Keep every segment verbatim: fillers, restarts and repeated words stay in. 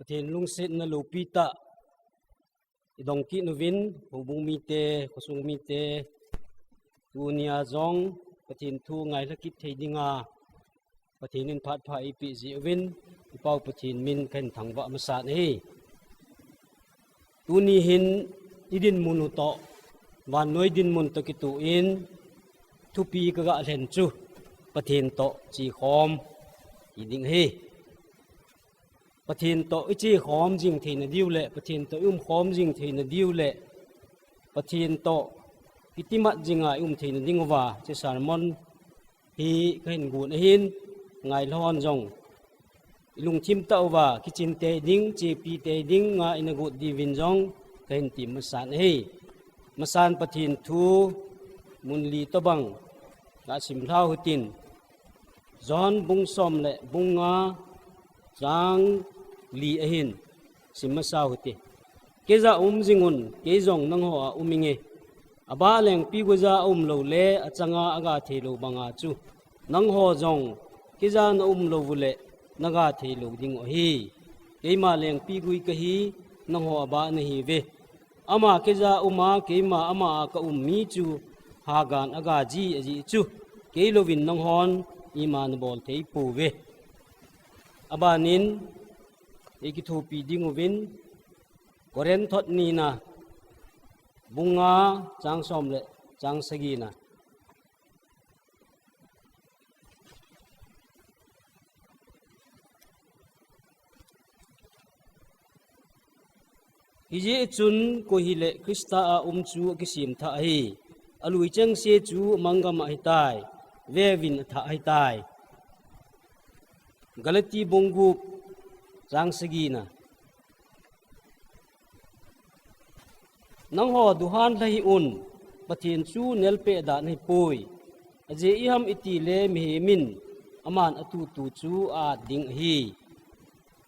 Pathen lungsetna lopi tah i dong kit uvin, houbung mite, khosung mite, tunia jong Pathen thu ngailha kit thei dinga Pathen in phat pha eipeh jeh uvin, i Pau Pathen min kahin thangvah masat ahi. Tuni hin i dinmun u toh, vannoi dinmun toh kitoh in, thupi kaga lhen chu Pathen toh chekhom ti ding ahi. Pathen toh i chekhom jing theina diu le, Pathen toh i umkhom jing theina diu le, Pathen toh kitimat jinga i um theina ding uva, hiche sermon hi kahin gon ahin, ngailhon jong i lungthim tah uva kichinte ding, chepite dinga ina got diuvin jong kahin tem masat ahi. Masan Pathen thu mun li tobang ga simlhau hitin, John bung som le bung nga chang li ahin sim masau hite. Keija um jingun, kei jong nangho a um inge. Abah lengpiguija aum lou le achanga aga thei lou banga chu, nangho jong keija naum lou ule naga thei lou dingu ahi. Keima lengpigui kahi, nangho abah nahiuve. Ama keija uma, keima ama a kaum mi chu hagan aga ji ajeh chu, kei louvin nanghon ima nabol thei pouve. Abanin i kithopi dinguvin, Corinth thot nina, bung nga chang som le chang sagina. Hijeh chun koi hile Christa a um chu akisemthah ahi. Alui chengse chu amanggam ahitai. Veuvin, athah ahitai. Galati bung gup chang sagina. Nangho duhan lha hih un, Pathen chu nelpeh dan ahipoi. Ajeh iham itile mihemin aman atutu chu a-at ding ahi.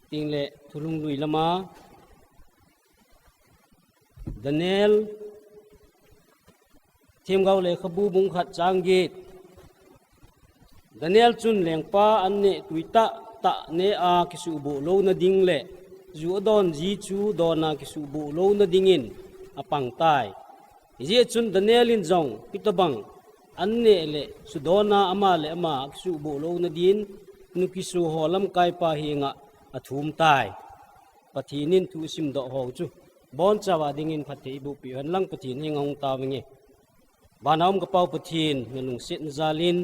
Tengle thulhung lui lama Daniel, Themgao lekhabu bung khat chang get. Daniel chun lengpa an neh tui tah tah neh a kisuhboh louna ding le ju adon ji chu dona kisuhboh louna dingin apang tai. Hijeh chun Daniel in jong hitobang an neh le sudona ama le ama kisuhboh louna din nukisu ho lamkaipa henga athum tai. Pathen in thu isimdoh ho chu bonchauva dingin phatthei eiboh peh hen lang, Pathen henga hung tao inge. Vana um ka Pau Pathen, nalungsetna jalin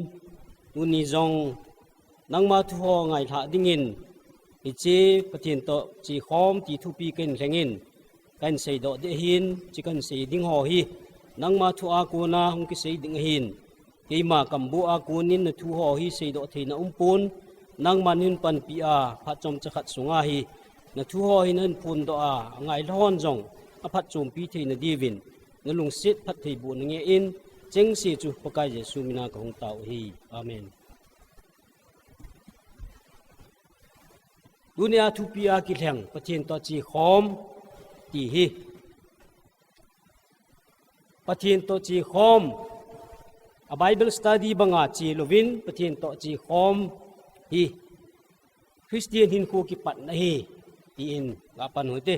tuni jong nangma thu ho ngailhah dingin hiche Pathen toh chekhom ti thupi kahin lhengin, kahin seidoh ding ahin, hiche kahin sei ding ho hi nangma thu a kona hung kisei ding ahin. Keima kambuh a konin nathu ho hi seidoh theina umpon, nangman hin panpi a phat chomcha khat sunga hi nathu ho hi nahin phondoh a, angailhon jong aphatchompi theina diuvin, nalungset phattheibohna ngeh in, chengse chu Pakai Jesu mina kahung tao ahi. Amen. Tunia thupi a kilheng Pathen toh chekhom ti hi. Pathen toh chekhom, a Bible study banga che louvin Pathen toh chekhom hi Christian hinkho kipatna ahi, tin gapan u hite.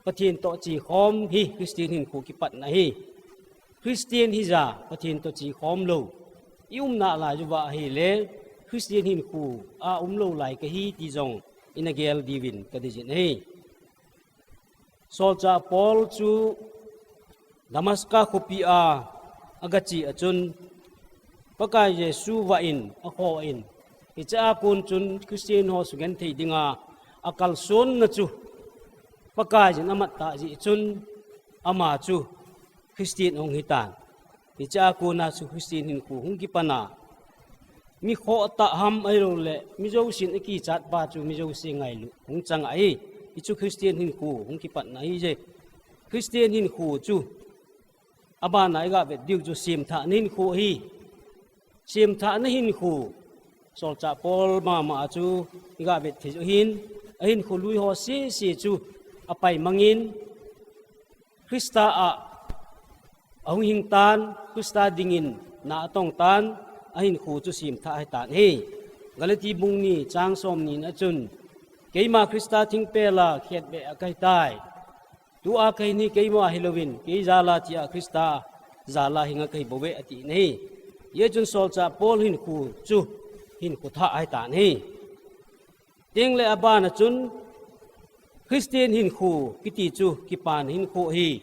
Pathen toh chekhom hi Christian hinkho kipatna ahi. Christian hija Pathen toh chekhom lou i um nalai uva ahile, Christian hinkho a um lou lai kahi ti jong ina gel diuvin kadeijin ahi. Solchah Paul chu Damascus khopi a agache a chun, Pakai Jesu vah in akhoh in, hiche a kon chun Christian ho sugenthei dinga akalsonna chu Pakaiyin amat tah jeh chun ama chu Christian ahung hitan. Hiche a kona chu Christian hinkho hung kipan a, mi khoh tah ham ahilouleh mi jousen akichat pa chu mi jouse ngailu hung chang ahi. Hichu Christian hinkho hung kipatna ahije. Christian hinkho chu abana iga vet diu chu semthahna hinkho ahi. Semthahna hinkho, Solchah Paul mama a chu iga vet thei u ahin, ahinkho lui ho sese chu apaimangin, Christa a ahung hingtan, Christa dingin na atongtan, ahinkho chu semthah ahitan ahi. Galati bung ni chang somni na chun, Keima Krista thingpel a khetbeh a kahitai. Tua kahin hi keima hilouvin, kei jal a chia Krista jal a hinga kahi bouve ati ahi. Hijeh chun solchah Paul hinkho chu hinkho thah ahitan ahi. Tengle abana chun Christian hinkho kiti chu kipana hinkho ahi.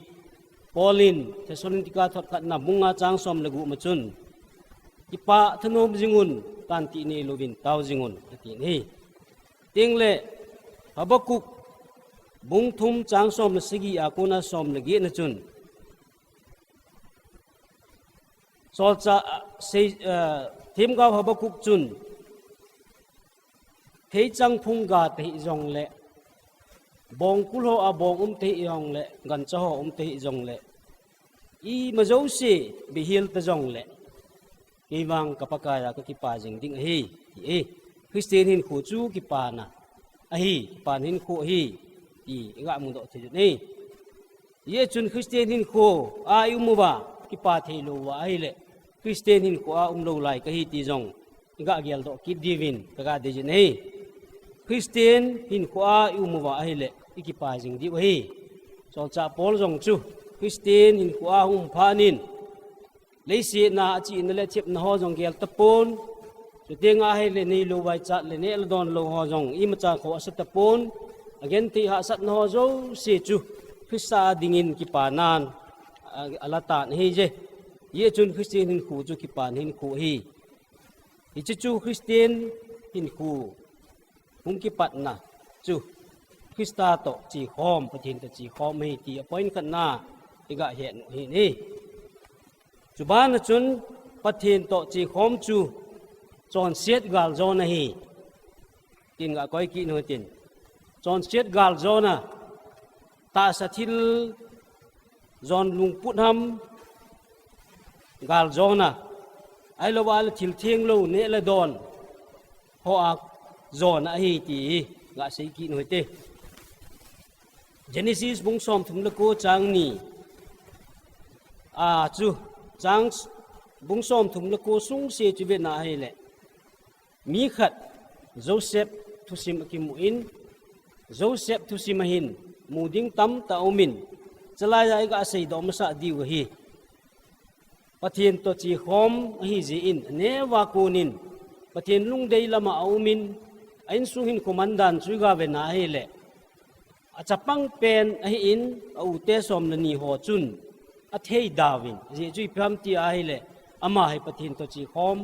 Paul in Thessalonica thot khatna bung nga chang som le gup ma chun, kipah thanom jingun, tantih neilouvin tao jingun, ati ahi. Tengle Habakkuk bung thum chang som le sagi a kona som le get na chun, solchah, ah, sei, ah, themgao Habakkuk chun, theichang phung ga tahih jongle, bongkul ho a bong um tahih jongle, gancha ho um tahih jongle, ima jouse bihil ta jongle, kei vang ka Pakai a kakipa jing ding ahi, ti e. Christian hinkho chu kipana ahi, kipana hinkho ahi, ti iga mudoh thei u ahi. Hijeh chun Christian hinkho a i um uva, kipa thei lou uva ahile, Christian hinkho a umlou lai kahi ti jong iga geldoh kit diuvin kaga deijin ahi. Christian hinkho a i um uva ahile, ikipa jing diu ahi. Solchah Paul jong chu Christian hinkho a hung um phat in, leiset a achena le achepna ho jong gel tapon, chuteng ahile neilou vaichat le neh le donlou ho jong imacha kho asa tapon, agenthei hahsatna ho jouse chu Christa a dingin kipanan a, ala tan ahije. Hijeh chun Christian hinkho chu kipana hinkho ahi. Hiche chu Christian hinkho hung kipatna chu Christa toh chekhom, Pathen toh chekhom ahi ti a point khatna iga het u ahi. Chubana chun Pathen toh chekhom chu chonset galjona ahi, tin ga koi kit u hitin. Chonset galjona, tahsa thil jon lungput ham galjona, ahilouva le thil thenglou neh le don ho a jona ahi ti ga sei kit u hite. Genesis bung somthum le ko chang ni a chu, chang s-, bung somthum le ko sungse chu vena ahile, mi khat Joseph thusim akimu in, Joseph thusim a hin mu ding tamtah aumin, chulai a iga seidoh masat diu ahi. Pathen toh chekhom ahijeh in, aneo a konin Pathen lungdei lama aumin, a insung hinkho mandan chu iga vena ahile, achapang pen ahin, a ute som le ni ho chun athei dauvin, ajeh chu ipi ham ti ahile, ama hi Pathen toh chekhom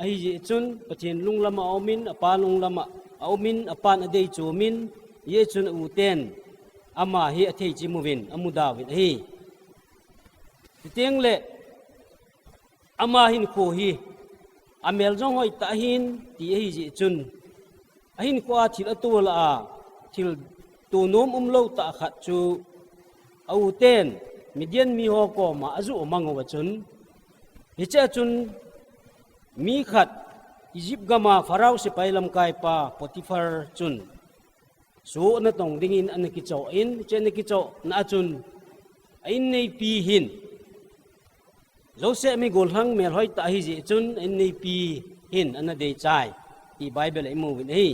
ahijeh chun, Pathen lung lama aumin, apa lung lama aumin, apan adei chomin, hijeh chun a uten ama hi athei chim uvin, amu dauvin ahi. Chuteng le, ama hinkho hi amel jong hoitah ahin ti ahijeh chun, ahinkho a thil atoh lah a, thil tonom umlou tah khat chu a uten Midian mi ho koma ajoh mang uva chun, hichea chun mi khat Egypt gama Pharaoh sepai lamkaipa Potiphar chun soh natong dingin ana kichoh in, hiche ana kichohna a chun a inneipi hin, Joseph mi gollhang mel hoitah ahijeh chun a inneipi hin ana deichai ti Bible a imu uvin ahi.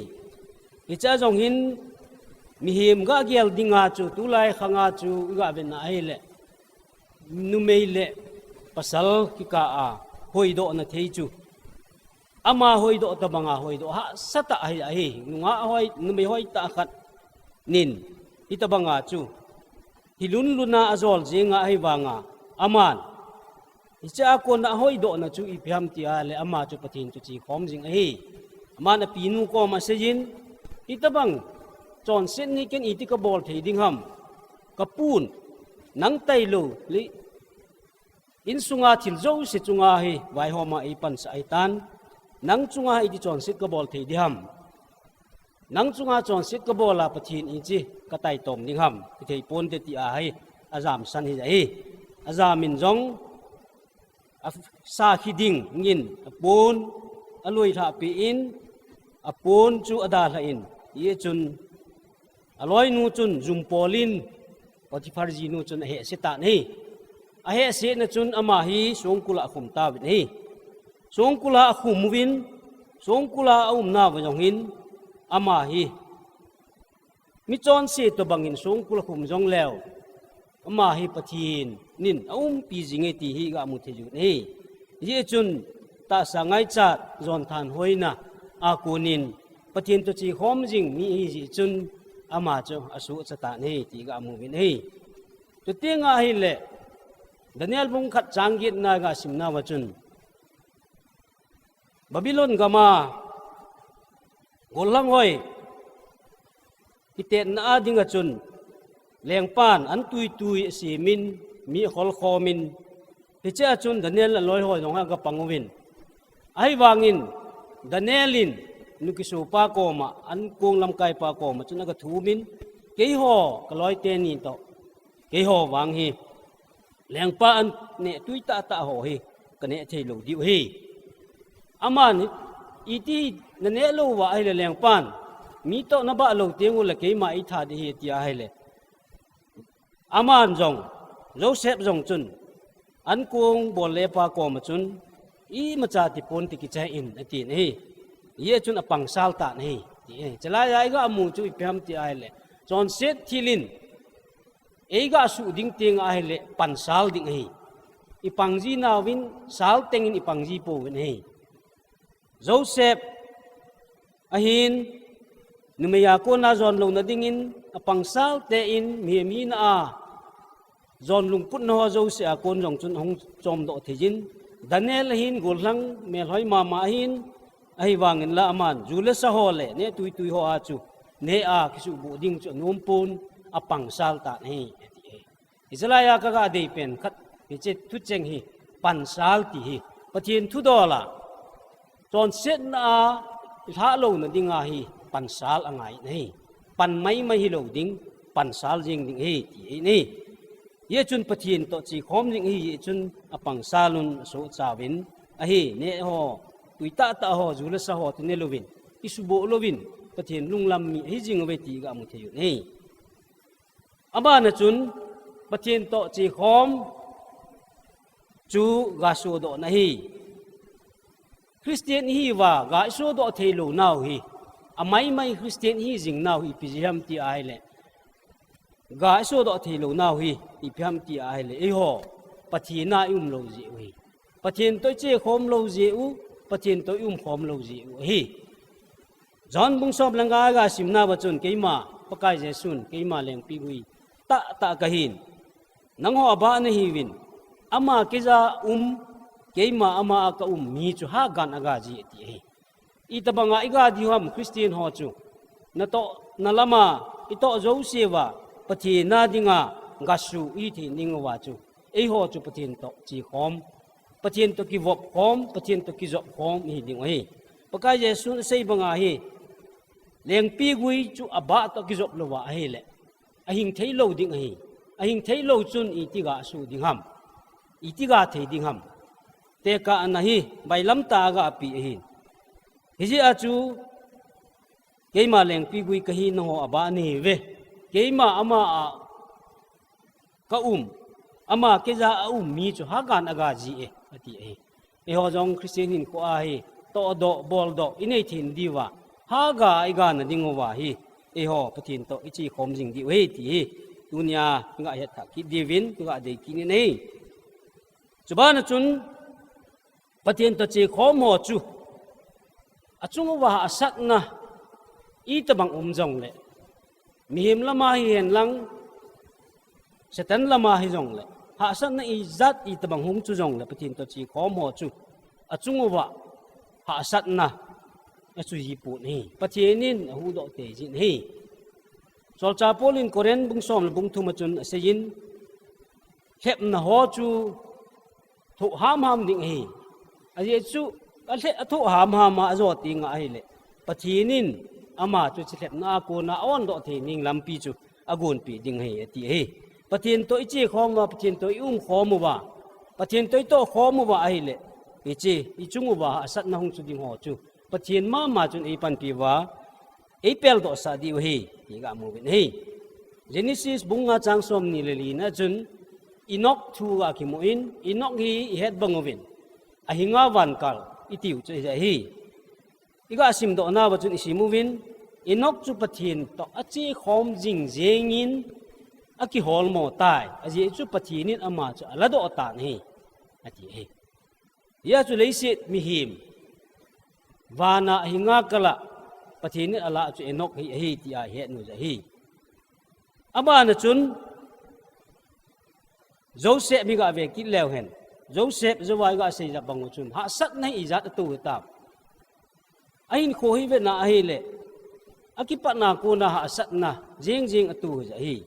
Hichea jong hin mihem ga gel dinga chu, tulai khanga chu iga vena ahile, numei le pasal kikah a hoidohna thei chu, ama hoidoh tobanga hoidoh hahsatah ahi, ahi. Nungah hoi, numei hoitah khat nin hitobanga chu hi lunlun a ajol jenga ahivanga, aman hichea kona ahoidohna chu ipi ham ti ahile, ama chu Pathen toh chekhom jing ahi. Aman apinu koma aseiyin, hitobang chonset hi ken iti kabol thei ding ham? Kapun, nang tailou le insunga thil jouse chunga hi vaihoma eipansah ahitan, nang chunga hi iti chonset kabol thei ding ham? Nang chunga chonset kabol a Pathen in hiche kataitom ding ham, hithei ponte ti ahi, ajamsan ahi. Ajamin jong asakhi dingin apon aloilhah peh in, apon chu adalhah in, hijeh chun aloinu chun jum polin Potiphar jinu chun ahehse tan ahi. Ahehsetna chun ama hi songkul a akhum tauvin ahi. Songkul a akhum uvin, songkul a aumnauva jong hin ama hi michonse tobangin songkul akhum jongleu, ama hi Pathen in aumpi jing e ti hi iga mu thei u ahi. Hijeh chun tahsa ngaichat jon thanhoina a konin Pathen toh chekhom jing mi ahijeh chun ama chu asuhcha tan ahi ti iga mu uvin ahi. Chuteng ahile Daniel bung khat chang getna iga simnauva chun Babylon gama gollhang hoi kitetna a dinga chun lengpan an tuitui asemin, mi akholkhomin, hichea chun Daniel le aloi ho jong agapang uvin. Ahivangin Daniel in nukisopa koma, ankong lamkaipa koma chun agathumin, keiho kaloi teni toh, keiho vang hi lengpa an neh tui tahtah ho hi kaneh thei lou diu ahi. Aman iti naneh lou uva ahile lengpan mi toh nabah lou teng uleh keima eitha ding ahi tia ahile, aman jong, Joseph jong chun ankong bollepa koma chun, imacha tipon ti kichai in atin ahi. Hijeh chun apangsal tan ahi ti ahi. Chulaiya iga mu chu ipi ham tia ahile, chonset thil in eiga suh ding teng ahile pansal ding ahi. Ipangji nauvin sal tengin ipangji pouvin ahi. Joseph ahin, numeiya kona jon louna dingin apangsal tein mihem hina a jon lungputna ho jousea kon jong chun ahung chomdoh thei jin. Daniel ahin gollhang melhoi mama ahin, ahivangin la aman ju le sa ho le neh tuitui ho a chu neh a kisuhboh ding chu anompon apangsal tan ahi ati ahi. Hichelaiya kaga deipen khat, hiche thucheng hi pansal ti hi Pathen thudola chonsetna a ilhah louna dinga hi pansal angai ahi. Pan maimai hilou ding, pansal jeng ding ahi ti ahi. Hijeh chun Pathen toh chekhom jing ahijeh chun apangsalun asohchauvin ahi. Neh ho, tui tahtah ho, ju le sa ho tineh louvin, kisuhboh louvin Pathen lunglam mi ahi jing uve ti iga mu thei u ahi. Abana chun Pathen toh chekhom chu gasohdohna ahi. Christian ihiuva ga isohdoh theilou nau hi, amaimai Christian ihi jing nau hi ipi jeh ham tia ahile, ga isohdoh theilou nau hi ipi ham tia ahile, eiho Pathen a ium lou jeh u ahi. Pathen toh ichekhom lou jeh u, Pathen toh iumkhom lou jeh u ahi. John bung som le nga a iga simnauva chun, keima Pakai Jesun keima lengpigui tahtah kahin, nangho abah nahiuvin, ama keija um, keima ama a kaum mi chu hagan aga ji ati ahi. Itobanga iga diu ham Christian ho chu, natoh, nalama, itoh jouseuva Pathen a dinga gasuh ihi thei dinguva chu, eiho chu Pathen toh chekhom, Pathen toh kivopkhom, Pathen toh kijopkhom ihi dingu ahi. Pakai Jesun asei banga hi, lengpigui chu abah toh kijop louva ahile, ahing theilou ding ahi. Ahing theilou chun iti gasuh ding ham, iti gathei ding ham. Tekahna hi bailamtah a gapeh ahi. Hijeh a chu, keima lengpigui kahi, nangho abah nahiuve. Keima ama a kaum, ama keija aum mi chu hagan aga ji e ati ahi. Eiho jong Christian hinkho a hi, tohdoh, boldoh inei thei diuva, haga igana dinguva hi, eiho Pathen toh ichekhom jing diu ahi ti hi tunia iga hetthah kit diuvin kaga dei kit in ahi. Chubana chun Pathen toh chekhom ho chu achunguva hahsatna itobang um jongle, mihem lama hihen lang, Satan lama hijongle, hahsatna ijat itobang hung chu jongle, Pathen toh chekhom ho chu achunguva hahsatna achu jipon ahi. Pathen in ahuhdoh teijin ahi. Solchah Paul in Corinth bung som le bung thum a chun aseiyin, lhepna ho chu thoh hamham ding ahi. Ajeh chu, alhep, athoh hamham a ajo tenga ahile, Pathen in ama chu hiche lhepna a kona aondoh thei ding lampi chu agonpeh ding ahi ati ahi. Pathen toh ichekhom uva, Pathen toh iumkhom uva, Pathen toh itohkhom uva ahile, hiche ichunguva hahsatna hung chu ding ho chu Pathen mama chun eipanpi uva, eipeldohsah diu ahi ti gamu uvin ahi. Genesis bung nga chang somni le lina chun Enoch thu gakimun, Enoch hi ihet bang uvin, ahinga vankal itiu chu ahi. Iga simdohnauva chun isim uvin, Enoch chu Pathen toh achekhom jing jengin akiholmo tai. Ajeh chu Pathen in ama chu aladoh tan ahi, ati ahi. Hia chu leiset mihem vana hinga kala Pathen in alah chu Enoch hi ahi tia ihet u ahi. Abana chun Joseph hi gave kit leu hen. Joseph jouva iga seija bang u chun hahsatna hi ijat ato hitam. Ahinkho hi vetna ahile, akipatna kona hahsatna jeng jeng ato hija ahi.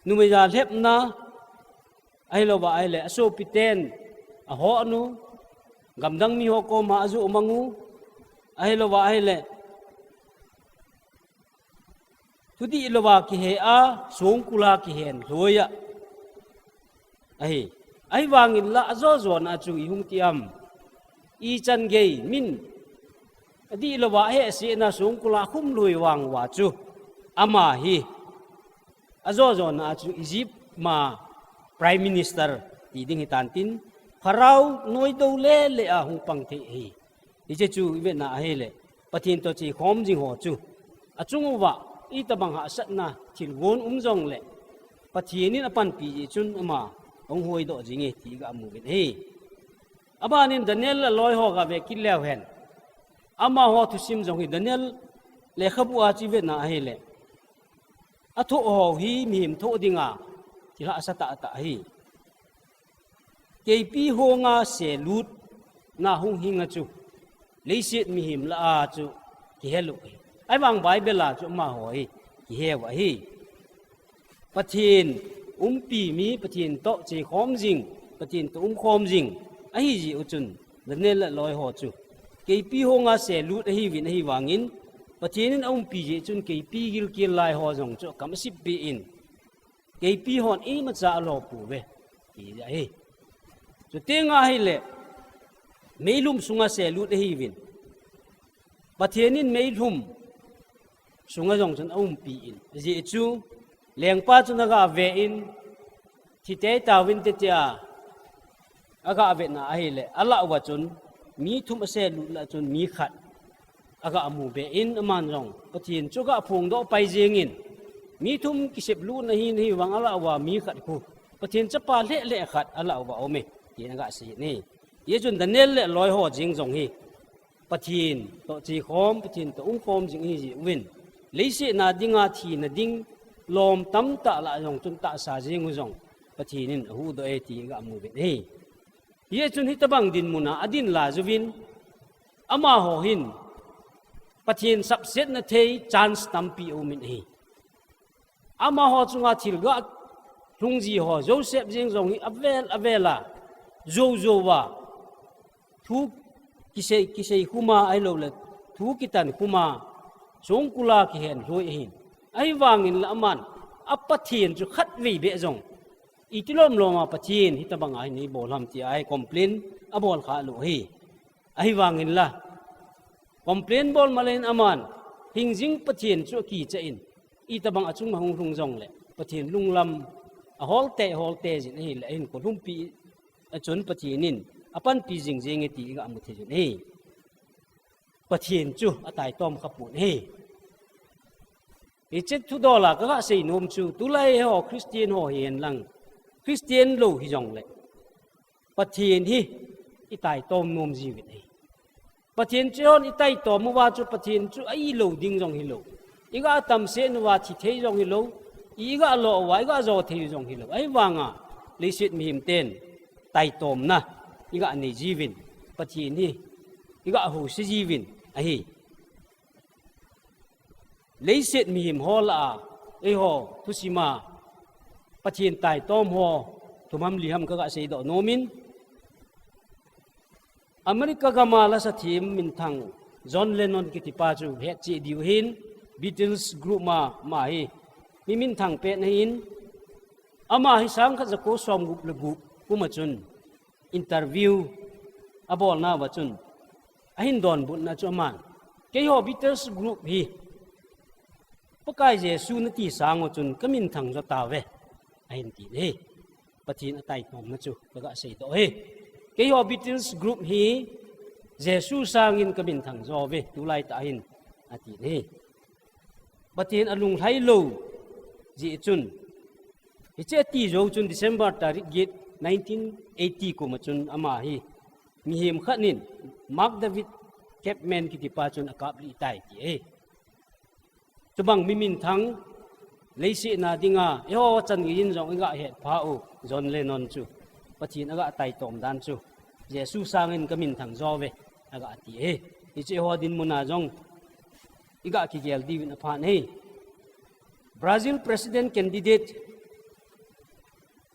Numei ja lhepna, ahilouva ahile asopiten ahoh u, gamdang miho koma ajoh mang u, ahilouva ahile thudih louva kihe a, songkul a kihen lhoi a ahi. Ahivangin la ajo jona chu ihung ti am? Ichan gei min adih louva ahehsetna songkul a khum lhoi vang uva chu ama hi ajo jona chu Egypt ma Prime Minister ti ding hitan tin, Pharaoh noidou lele a hung pang thei ahi. Hiche chu ivetna ahile, Pathen toh chekhom jing ho chu achung uva itobang hahsatna thilgon um jongle, Pathen in apanpi jeh chun ama ahung hoidoh jinge ti iga mu uvin ahi. Abanin Daniel le aloi ho gave kit leu hen. Amaho thusim jong hi Daniel lekhabu a chu ivetna ahile, athoh ho hi mihem thoh dinga thil hahsa tahtah ahi. Keipi honga selutna hung hinga chu leiset mihem lah a chu kihelou ahi. Ahivang Bible a chu amaho hi kiheu ahi. Pathen umpi mi, Pathen toh chekhom jing, Pathen toh umkhom jing ahijeh u chun Daniel le aloi ho chu keipi honga selut ahiuvin, ahivangin Pathen in aumpi jeh chun keipi gilkel lai ho jong chu akam asip peh in, keipi hon imacha alo pouve ti ahi. Chutenga ahile meilhum sunga selut ahiuvin, Pathen in meilhum sunga jong chun aumpi in, ajeh chu lengpa chun agave in, thitei tauvinte tia agavetna ahile, alah uva chun mi thum aselut lah chun mi khat agamu be in, aman jong Pathen chu agaphongdoh pai jengin, mi thum kisep lutna ahin, ahivang alah uva mi khat khu Pathen chapa lheh lheh khat alah uva aume tin agasei in ahi. Hichun Daniel le aloi ho jeng jong hi Pathen toh chekhom, Pathen toh umkhom jing ahijeh uvin, leiset na dinga thina ding lom tamtah lah jong chun tahsa jeng u jong Pathen in ahuhdoh e ti iga mu uvin ahi. Hichun hitobang dinmun a adin laiuvin, amaho hin Pathen sapsetna thei chance tampi aumin ahi. Amaho chunga thil galhung ji ho, Joseph jeng jong hi avel avel a, jou jou a thu kisei, kisei khum a ahilouleh thu kitan khum a, songkul a kihen lhoi ahin. Ahivangin la aman aPathen chu khatvei beh jong, iti lom lom a Pathen hitobang a hin eibol ham tia complain abol khalou ahi. Ahivangin la complain bol maleh in aman hingjing Pathen chu akicha in, itobang achung ma hung lhung jongle Pathen lunglam ahol tei hol tei jin ahile, ahinkho lhumpi a chun Pathen in apanpi jing jenge ti iga mu thei jin ahi. Pathen chu ataitom khapon ahi. Hiche thudol a kaga seinom chu, tulai ho Christian ho hihen lang, Christian lou hijongle Pathen hi itaitom nom jiuvin ahi. Pathen chu hon itaitom uva chu Pathen chu ailou ding jong hilou, iga tamset uva thi thei jong hilou, iga lo uva iga jo thei jong hilou. Ahivanga leiset mihem ten taitomna iga nei jiuvin, Pathen hi iga housa jiuvin ahi. Leiset mihem ho lah a, eiho thusim a Pathen taitom ho thum ham li ham kaga seidoh nomin, America gam a lasa them minthang John Lennon kitipa chu hetchet diu ahin, Beatles group ma, ama hi mi minthang pen ahin, ama hi sangkhat jako somgup le gup kum a chun interview abolna uva chun, ahin donbutna chu aman, keiho Beatles group hi Pakai Jesu nati sang u chun kaminthang jo tauve, ahin ti ahi. Pathen ataitomna chu kaga seidoh ahi. Keiho Beatles group hi Jesu sangin kaminthang jo uve, tulai tah hin ati ahi. Pathen alunglhai lou jeh chun, hiche ati jou chun December tarik get nineteen eighty kum a chun ama hi mihem khat in Mark David Chapman kiti pa chun akaplih tai ti ahi. Chubang mi minthang leiset a dinga eiho chan gei in jong iga hetpha u John Lennon chu, Pathen aga taitom dan chu, Jesu sangin kaminthang jo uve aga ti ahi. Hiche eiho dinmun a jong iga kigel diuvin aphan ahi. Brazil President candidate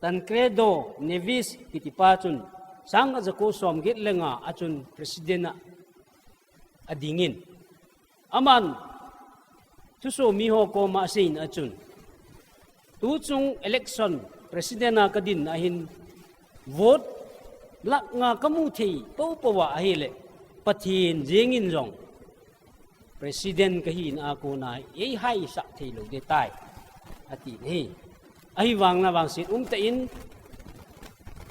Tancredo Neves kiti pa chun sang aja ko som get le nga a chun President a adingin, aman thuso miho koma aseina a chun, tuchung election President a kadin a hin vote lakh nga kamu thei poupou a ahile, Pathen jengin jong President kahina a kona eihaisah thei lou ding tai, ati ahi. Ahivang la vangset umtah in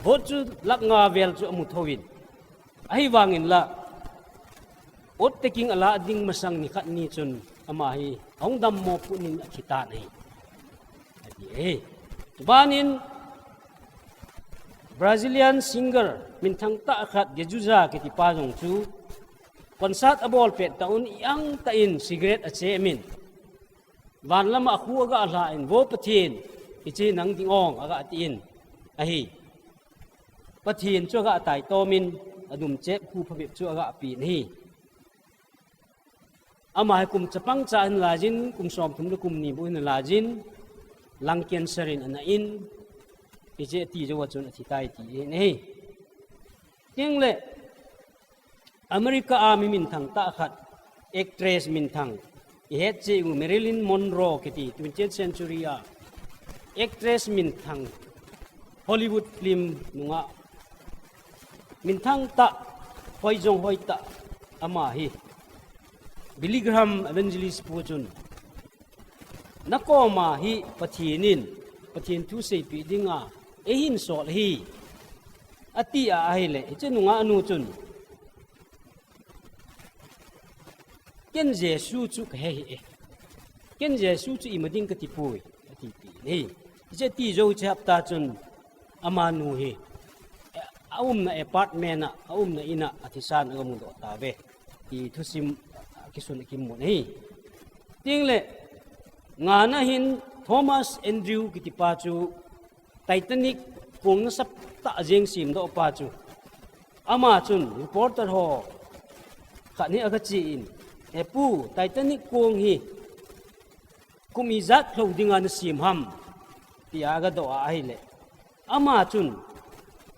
vote chu lakh nga vel chu amu thouvin, ahivangin la oath taking ala ding masang nikhat ni chun ama hi ahung dammo put in athi tan ahi, ati ahi. Chubanin Brazilian singer minthang tah khat Jejusa kiti pa jong chu concert abol pet tah un iang tah in cigarette achem in, van lama akhu aga lhan, Vo Pathen, hiche nang ding ong aga tin ahi. Pathen chu aga taitom in adum chep khu phabep chu aga pen ahi. Ama hi kum chapang cha ahin lajin, kum somthum le kum ni bou ahin lajin, lung cancer in ana in, hiche ati jou a chun athi tai ti ahi. Tengle America a mi minthang tah khat, actress minthang, ihet cheh u Marilyn Monroe kiti, twentieth century a actress minthang, Hollywood film nungah minthang tah, hoi jong hoi tah, ama hi Billy Graham Evangelist pu chun, nakoma hi Pathen in Pathen thu seipeh dinga eihin sol ahi, ati a ahile, hiche nungah nu chun, Ken Jesu chu kahe hih e, ken Jesu chu ima ding kati poi, ati pi ahi. Hiche ati jou hiche hapta chun amanu hi aumna apartment a, aumna in a athisan aga mudoh tauve ti thusim kisun akimun ahi. Tengle ngana hin Thomas Andrew kiti pa chu Titanic kong nasatah a jeng semdoh pa chu, ama chun reporter ho khat hi aga che in, He pu, Titanic kong hi kum ijat lhou dinga nasem ham, tia aga doh a ahile, ama chun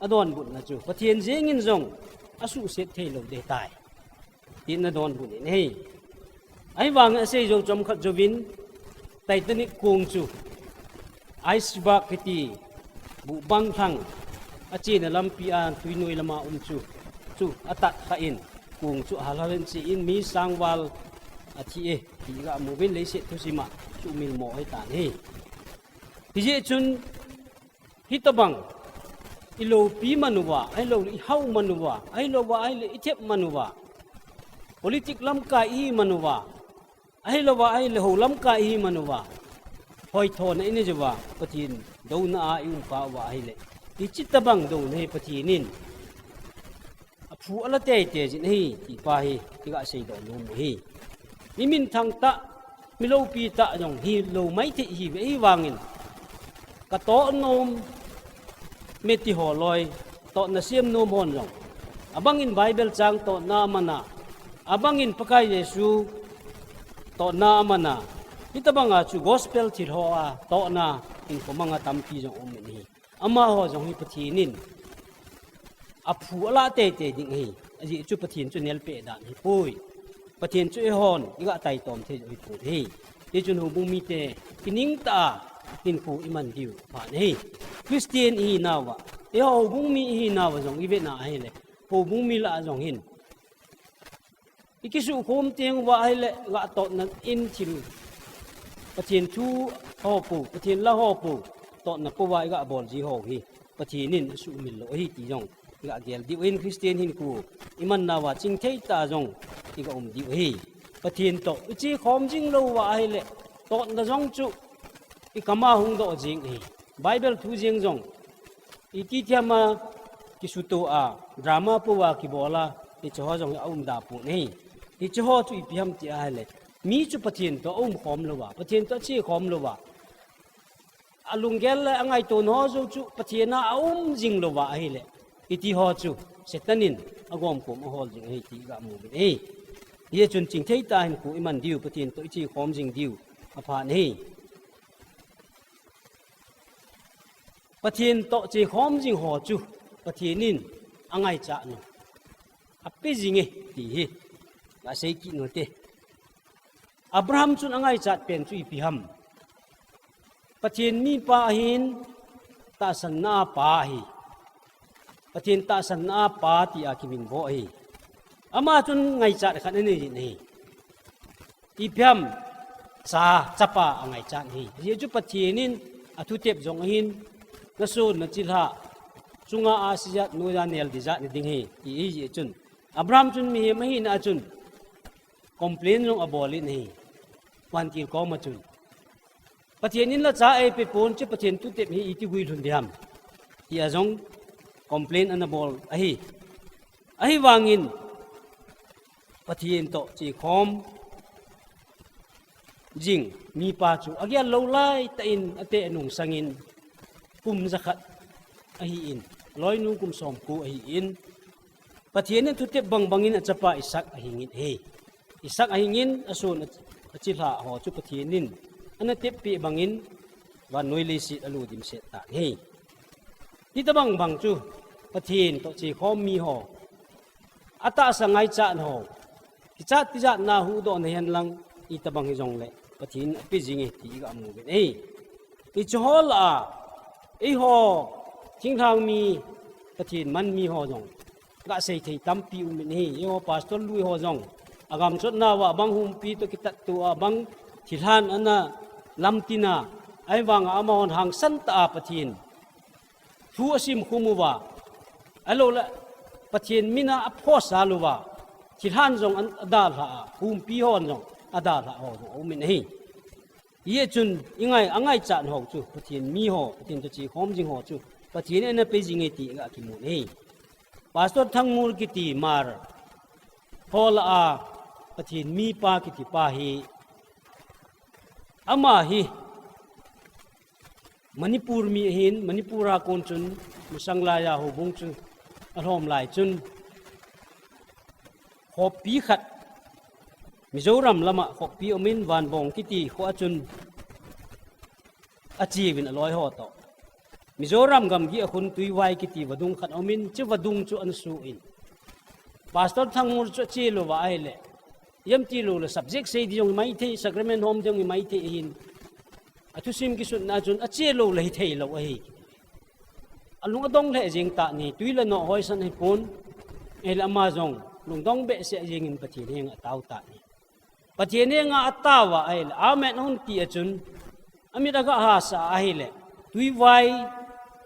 adonbutna chu, Pathen jengin jong asuhset theilou ding ahitai, tin adonbut in ahi. Ahivangin asei jou chomkhat jouvin, Titanic kong chu iceberg kiti buhbang lhang achena lampi a tuinoi lama um chu, chu atat kha in, kong chu ahal hal in che in mi sangval athi e, ti iga muvin leiset thusima chu milmo ahitan ahi. Hijeh chun hitobang iloupi man uva, ahilouleh ihao man uva, ahilouva ahile ithep man uva, politic lamkai ihi man uva, ahilouva ahile hou lamkai ihi man uva, hoithona inei jouva Pathen douna a ium kha uva ahile, hiche tobang douna hi Pathen in aphu ala teitei jin ahi, ti pa hi iga seidoh nom u ahi. Mi minthang tah, mi loupi tah jong hilou maithei ihiuve, ahivangin katoh nom e ti ho loi, tohna sem nom hon jong abangin Bible chang tohna amana, abangin Pakai Jesu tohna amana, hitobanga chu gospel thil hoa tohna hinkho manga tampi jong um in ahi. Amaho jong hi Pathen in aphu ala teitei ding ahi. Ajeh chu Pathen chu nelpeh dan ahipoi. Pathen chu eihon iga taitom thei u ahipoi. Hichun houbung mite kiningtah a hinkho iman diu pha ahi. Christian ihinauva, eiho houbung mi ihinauva jong ivetna ahile, houbung mi lah a jong hin ikisukhom teng uva ahile, gah tohna in thil, Pathen thu ho pou, Pathen la ho pou, tohna pouva iga bol ji ho hi Pathen in asuhmil lou ahi ti jong iga gel diu ahin, Christian hinkho imannauva chingthei tah a jong iga um diu ahi. Pathen toh iche khom jing lou uva ahile, totna jong chu ikam a hung doh jing ahi. Bible thu jeng jong, iti thema kisuto a, drama pou a kibol a, hiche ho jong aum da pon ahi. Hiche ho chu ipi ham ti ahile, mi chu Pathen toh aum khom lou uva, Pathen toh ache khom lou uva, alunggel le angaito na ho jou chu Pathen a aum jing lou uva ahile, iti ho chu Satan in agom kom ahol jing ahi ti iga mu uvin ahi. Hijeh chun chingthei tah a hinkho iman diu, Pathen toh iche khom jing diu apha ahi. Pathen toh che khom jing ho chu Pathen in angaichat nu, ape jing e ti hi gasei kit u hite. Abraham chun angaichat pen chu ipi ham? Pathen mipa ahin, tahsanna a pa ahi. Pathen tahsanna a pa tia kiminvo ahi. Ama chun ngaichat khat anei jin ahi. Ipi ham? Cha, chapa angaichat ahi. Hijeh chu Pathen in athutep jong ahin, nason nachilhah chunga asijat noiya nel dijat nading ahi, ti ahijeh chun, Abraham chun mihem ahina a chun complain jong abol in ahi. Vantil koma chun, Pathen in la cha eipe pon, hiche Pathen thutep hi iti guilhun ding ham, tia jong complain ana bol ahi. Ahivangin Pathen toh che khom jing mipa chu agel lou laitah in ate anung sangin kum jakhat ahin, aloinu kum somko ahin, Pathen in thutep bangbang in achapa Isaac ahingin ahi. Isaac ahingin ason a, achilhah ho chu Pathen in ana teppeh bangin vannoi leiset alu dimset tan ahi. Hitobang bang chu Pathen toh che khom mi ho, atahsa ngaichat ho, kichat tijatna huhdoh nahen lang, itobang hijongle Pathen in ape jing e ti iga mu uvin ahi. Hiche ho lah a, eiho thinglhang mi, Pathen man mi ho jong gasei thei tampi um in ahi. Eiho pastor lui ho jong, agam chotna uva bang humpi toh kitatto a bang thilhan ana lamtin a, ahivanga amahon hangsan tah a Pathen thu asim khum uva, ahilouleh Pathen min a aphosal uva, thilhan jong an, adalhah a, humpi hon jong adalhah ho jong aum in ahi. Hijeh chun ingai, angaichat ho chu Pathen mi ho, Pathen toh che khom jing ho chu Pathen in ana pe jing e ti iga kimun ahi. Pastor Thangmul kiti Hmar ho lah a Pathen mipa kiti pa hi, ama hi Manipur mi ahin, Manipur a kon chun masang laiya houbung chu alhom lai chun, khopi khat Mizoram lama khopi umin, Vanbong kiti kho a chun acheuvin aloi ho toh. Mizoram gamgi a khun Tuivai kiti vadung khat umin, hiche vadung chu ana suh in, Pastor Thangmul chu ache louva ahile, ijemti lou le subject sei ding jong imaithei, sacrament hom ding jong imaithei ahin, athusim kisutna chun ache lou le hithei lou ahi. Alung adong lheh jeng tan ahi, twi le noh hoisan ahipon, ahile ama jong lungdong behseh jengin Pathen henga atao tan ahi. Pathen henga ataova ahile, amen ahung ti a chun, amit aga hahsa ahile, Tuivai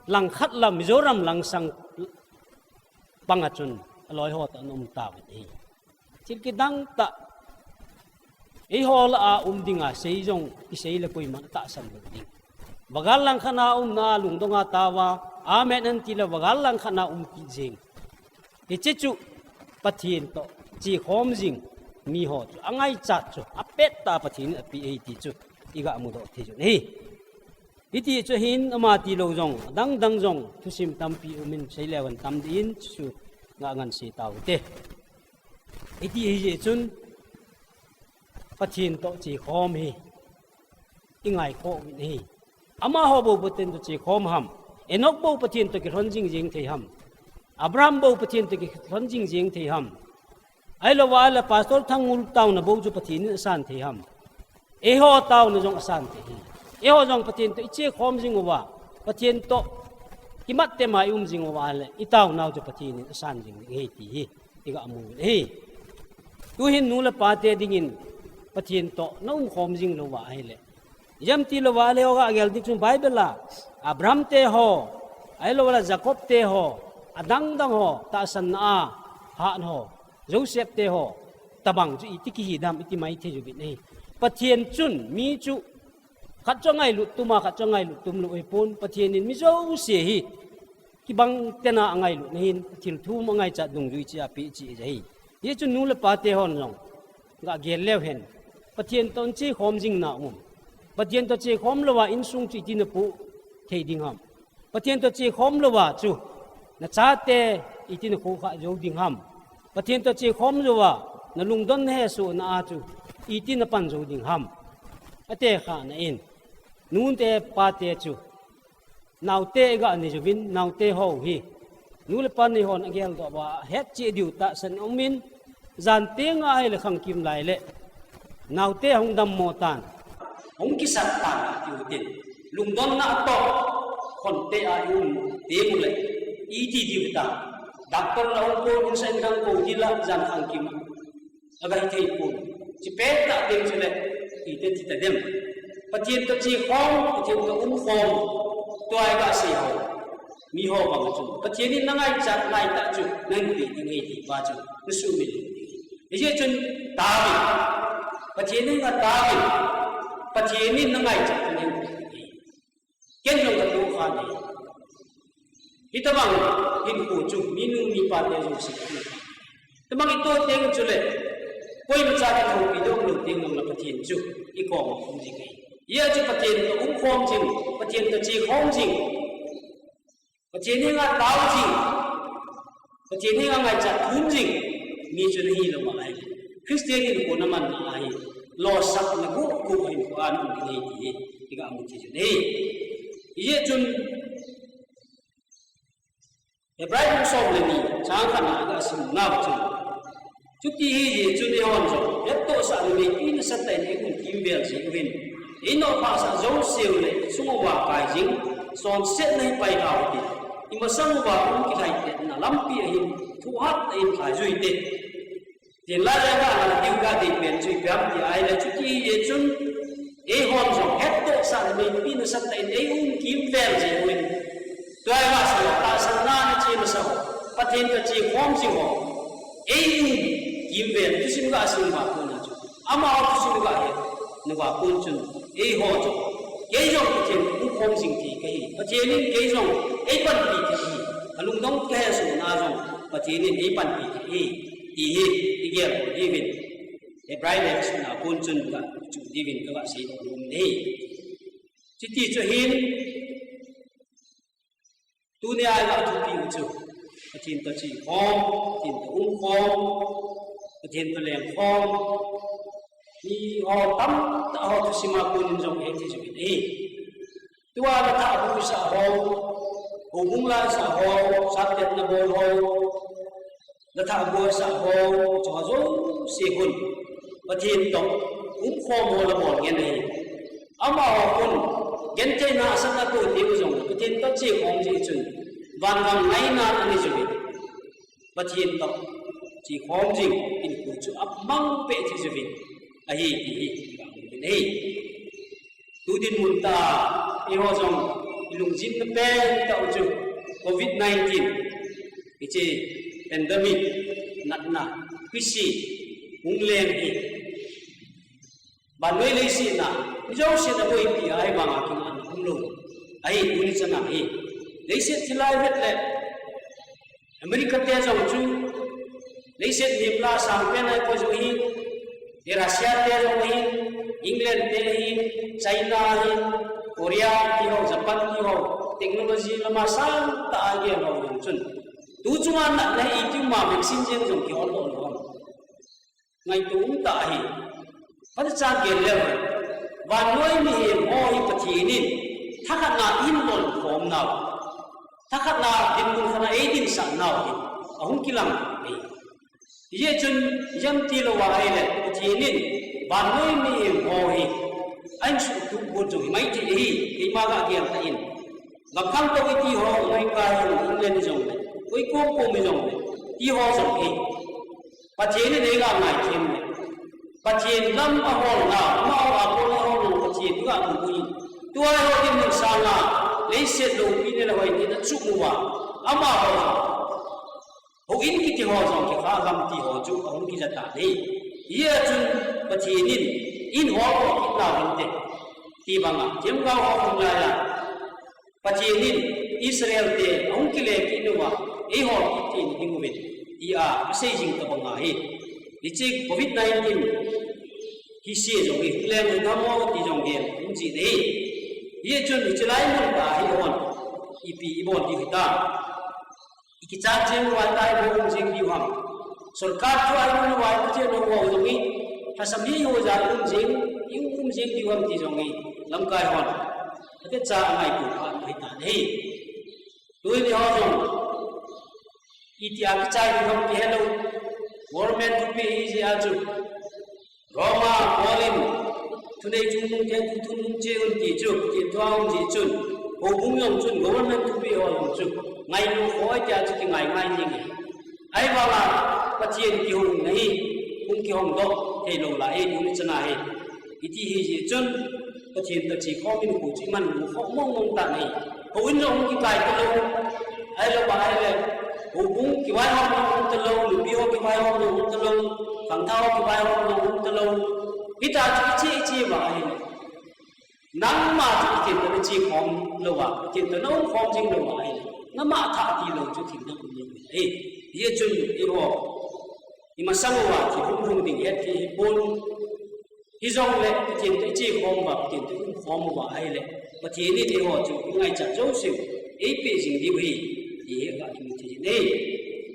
langkhat lam, Mizoram langsang panga chun aloi ho toh ana um tauvin ahi. Thil kidang tah, eiho lah a um dinga sei jong kisei le koiman atahsan lou ding. Vagal langkhat a umna a lungdong a ataova, amen ahin ti le vagal langkhat a um kit jeng. Hiche chu Pathen toh chekhom jing mi ho chu angaichat chu apet tah a Pathen in ape ahi ti chu iga mudoh thei u ahi. Hiti chu ahin, ama tilou jong, adang dang jong thusim tampi umin, seileu hen tam ding in, chu nga ngan sei tau hite. Hiti ahijeh chun Pathen toh chekhom hi ingaikhoh uvin ahi. Amaho bou Pathen toh chekhom ham? Enoch bou Pathen toh kilhon jing jeng thei ham? Abraham bou Pathen toh kilhon jing jeng thei ham? Ahilouva ahile Pastor Thangmul taona bou chu Pathen in asan thei ham? Eiho taona jong asan thei ahi. Eiho jong Pathen toh ichekhom jing uva, Pathen toh kimattem a ium jing uva ahile, itaonau chu Pathen in asan jing ding ahi ti hi iga mu uvin ahi. Tuhin nu le pate dingin Pathen toh naumkhom jing louva ahile, ijemti louva ahile, iga gel ding chun Bible a Abraham te ho, ahilouleh Jacob te ho, adang dang ho, tahsanna a hat ho, Joseph te ho, tobang chu iti kihi dam, iti maithei uvin ahi. Pathen chun mi chu khat chu angailut tum a, khat chu angailut tum lou ahipon, Pathen in mi jouse hi kibang tena angailut na hin, thil thum angaichat dungjui chu apeh cheh ahi. Hichun nu le pa te hon jong gah gel leu hen, Pathen toh chekhom jing na um. Pathen toh chekhom louva insung chu iti napoh thei ding ham? Pathen toh chekhom louva chu nachate iti nakhohsah jou ding ham? Pathen toh chekhom louva nalungdon nahesoh na a chu iti napan jou ding ham? Ati khah na in, nu te pa te chu naote gah nei uvin, naote ho hi nu le pa nei hon ageldoh uva hetchet diu tahsan umin, jan teng a ahile khangkim lai le naote hung dammo tan, hung kisat tan tiu tin, lungdonna toh khonte a i um teng ule iti diu ta? Doctor na hung ko, insa in khang ko dila jan khangkim a aga hithei pon. Chi pet tah ding chule iti ti ta dem? Pathen toh chekhom, Pathen toh umkhom, tua i gasei ho mi ho bang chu Pathen in nangaichat laitah chu nahin peh ding ahi ti pa chu nasuhmil in. Hijeh chun taovin, Pathen henga taovin, Pathen in nangaichat nahin peh ding ahi. Ken jong katoh kha e. Hitobang hinkho chu minu mipa te jouse katoh kha. Tobang itoh teng chule koimacha kithopi ding umlou teng jong le Pathen chu ikom a um jing ahi. Hijeh chun Pathen toh umkhom jing, Pathen toh chekhom jing, Pathen henga tao jing, Pathen henga ngaichat thum jing mi chu nahi lou ahile, Christian hinkho naman na ahi, losahna guh guh hinkho a na um ding ahi ti hi iga mu thei u ahi. Hijeh chun Hebrai bung som le ni chang khat na iga sim nau chun, chuti hijeh chun eihon jong hettohsah le meipi nasatah in eium kimvel jeh uvin, einoh phahsah jouseu le ichung uva kai jing, chonsetna hi pailhau hitin, imasang uva um kilhaitetna lampi ahin thuhat tah in lhai u hite. Tin, laia gana diu ga dei pen chu ipi ham ti ahile, chuti hijeh chun eihon jong hettohsah le meipi nasatah in eium kimvel jeh uvin, tua i gasei ho, tahsanna nache masa ho, Pathen toh chekhom jing ho, eium kimvel thusim gasei uva kona chu, amaho thusim gahet nauva kon chun, eiho jong, kei jong Pathen umkhom jing thei kahi, Pathen in kei jong eipanpi thei ahi, alungdong kahesona jong Pathen in eipanpi thei ahi, ti hi igel diuvin, Hebrai lekhasun a kon chun kachu diuvin kaga seidoh nom e. Chuti chu ahin, tunia iga thupiu chu Pathen toh chekhom, Pathen toh umkhom, Pathen toh lengkhom, miho tamtah ho thusim a konin jong ihet thei uvin ahi. Tua lathah bu isah ho, houbung la isah ho, sattetna bol ho, lathah bu isah ho, chuho jouse khun Pathen toh umkhom ho la bol ngen ahi. Amaho khun gentheina asatna toh teu jong Pathen toh chekhom jeh chun vangam ngaina anei uvin, Pathen toh chekhom jing hinkho chu amang peh thei uvin ahi ti hi iga mu in ahi. Tu dinmun tah a eiho jong ilungjinna pentah u chu Covid nineteen, hiche pandemic natna, Christmas hung leng hi, vannoi leiset a mi jousen aboipi a ahivanga kingahna umlou ahi, tuni chan a hi. Leiset thilai vet le America te jong chu leiset lim la sangpen a ipo jong ahin, Russia te jong ahin, England te ahin, China ahin, Korea ti ho, Japan ti ho, technology lama sangtah a agel ho jong chun, tu chunga natna hi iti um a vaccine jeng jong kihol lou lou ham? Ngaito um tah ahi. Phatechan gel leu hen, vannoi mihem ho hi Pathen in thakhatna eihin lolkhom nau, thakhatna dinmun khatna eidinsah nau hi ahung kilang ahi. Hijeh chun ijemti tilou va ahile, Pathen in vannoi mihem ho hi ahin suhtup got jong himai thei ahi, keima ga gel tah in. Gam khangtou iti ho, America hijong le, England hijong le, koi kom kom hijong le, ti ho jong hi Pathen in eiga ngaithem le, Pathen lam ahol nau, amaho a kon ahol nau Pathen iga mu in, tua eiho dinmun sanga leiset loupi neh le hoi neh in achuh uva, amaho jong, houin kiti ho jong, kikha gam ti ho chu ahung kija tan ahi. Hijeh chun Pathen in eihol kit nau hinte. Ti banga themgao ho hung lai a Pathen in Israel te ahung kile kit uva, eihol kit in hing uvin, tia asei jing tabang ahi. Hiche covid nineteen hi se jong hi, leng hi thamo ti jong hi, um ji nei. Hijeh chun hiche lai mun ta hi hon, ipi ibol diu hita. Ikichat jing uva tai bo um jing diu ham. Sorkar chu ai mun uva, ipi che no uva jong hi, thasam hi ho ja um jing, i um jing diu ham ti jong hi, lamkai hon. Ate cha angai tu pa hi ta nei. Tuni ho jong, itia kichai ding ham kihe lou. Government thupi hi jeh a chu. Roma, Paul in, thunei chungnung theng thun nung che un ti chu, Pathen thu a um jeh chun. Houbung jong chun, government thupi ho jong chu. Ngailu khoi tia chu kingai ngai jing e. Ahivanga, Pathen kihung na hi, hung kihong doh thei lou lai e, tuni chana hi. Iti hi jeh chun, Pathen toh chekhom in kho chu iman lou khom mong mong tan ahi. Houin jong hung kikai talou. Ahilou va ahile, houbung kivaihom jong um talou, nupi ho kivaihom jong um talou, khangthah ho kivaihom jong um talou. Hita chu iche iche va ahile, nangma chu Pathen toh nachekhom lou va, Pathen toh naumkhom jing lou va ahile, nangma thah tilou chu thil na um lou ahi. Hijeh chun eiho, imasang uva thi hung hung ding het hi hipon. Hijongle, Pathen toh ichekhom uva, Pathen toh iumkhom uva ahile, Pathen in eiho chu ingaichat jouse eipeh jing diu ahi, ti hi kahin thei in ahi.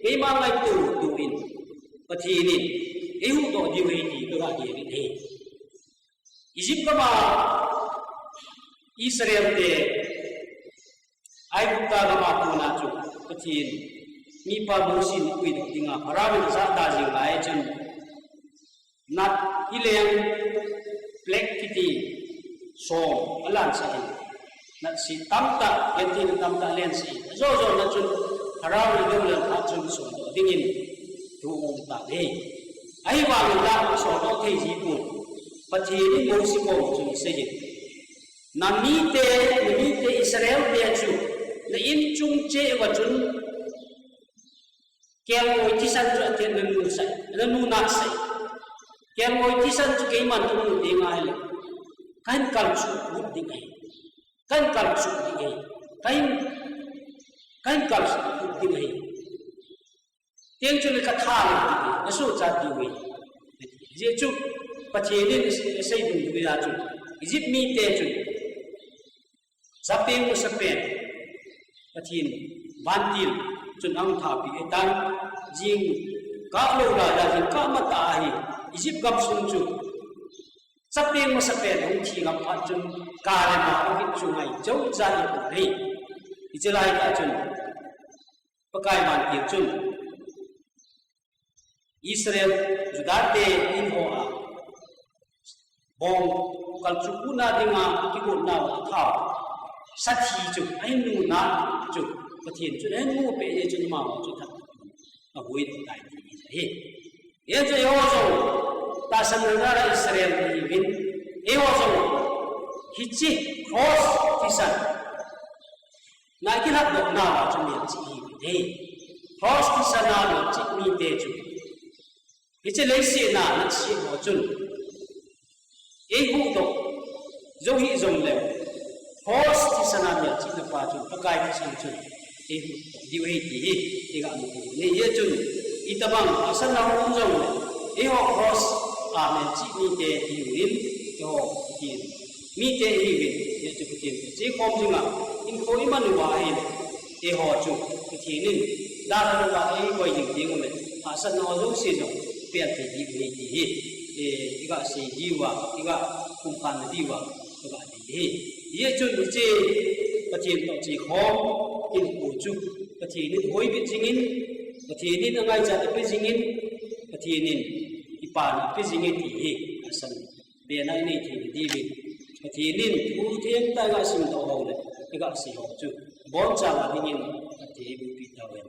Keima ngaito tu in, Pathen in eihuhdoh diu ahi ti kaga he in ahi. Egypt gam a Israel te Aigupta gam a kona chu Pathen mipa Mosi in apuidoh dinga Pharaoh in ajahda jing lai chun, nat hileng plague kiti som alansah in, natse tamtah, gentheina tamtah alensah in, ajo jona chun Pharaoh in adoh lel phat chun soldoh dingin thu aum tan ahi. Ahivangin la soldoh thei jipon, Pathen in Mosi koma chun aseiyin, namite, namite Israel te chu na inchung cheh uva chun kelngoi thisan chu athen, nanu sah, nanu nat sah. Kelngoi thisan chu keiman kamu ding ahile, kahin kalsuh ding ahi. Kahin kalsuh ding ahi. Kahin, kahin kalsuh ding ahi. Teng chule katha lou ding ahi, nasochat diu ahi. Hijeh chun Pathen in asei dungjuia chun, Egypt mite chun chapeng masapen Pathen vantil chun ahung thapeh ahitan, jingkah lou laija jingkah matah ahi, Egypt gamsung chu chapeng masapen ahung thi ngam phat chun, kale ma ahung kit chu ngai jou jat ahi. Hiche laitah chun Pakai vantil chun Israel, Juda te in hoa bong kalchuh kuna dinga kigotnau athao sathi chu ahin nunat chu Pathen chun ahin mupeh jeh chun amaho chu that ahuhdoh tai ti ahi. Hijeh chun eiho jong tahsanna Israel ihiuvin, eiho jong hiche cross thisan na kilhatdoh nauva chu melchih ihiuvin ahi. Cross thisan a melchih mite chu hiche leiset a natse ho chun eihuhdoh jou hih jongle, cross thisan a melchihna pa chun Pakai thisan chun eihuhdoh diu ahi ti hi iga mu u ahi. Hijeh chun itobang tahsanna um jongle, eiho cross a melchih mite ihiuvin, eiho Pathen mite ihiuvin, hijeh chun Pathen toh chekhom dinga hinkho iman uva ahile, eiho chu Pathen in dalha louva eikoi jing tengule, tahsanna ho jouse jong pel thei diu ahi ti hi, eh, iga sei diuva, iga pumkhanna diuva kaga dei ahi. Hijeh chun hiche Pathen toh chekhom hinkho chu Pathen in hoibit jingin, Pathen in angaichat apeh jingin, Pathen in kipana apeh jingin ti hi tahsan bena inei theina diuvin, Pathen in thu thengtah iga simdoh ho le iga sei ho chu abonchan a dingin Pathen in eibohpi tauhen.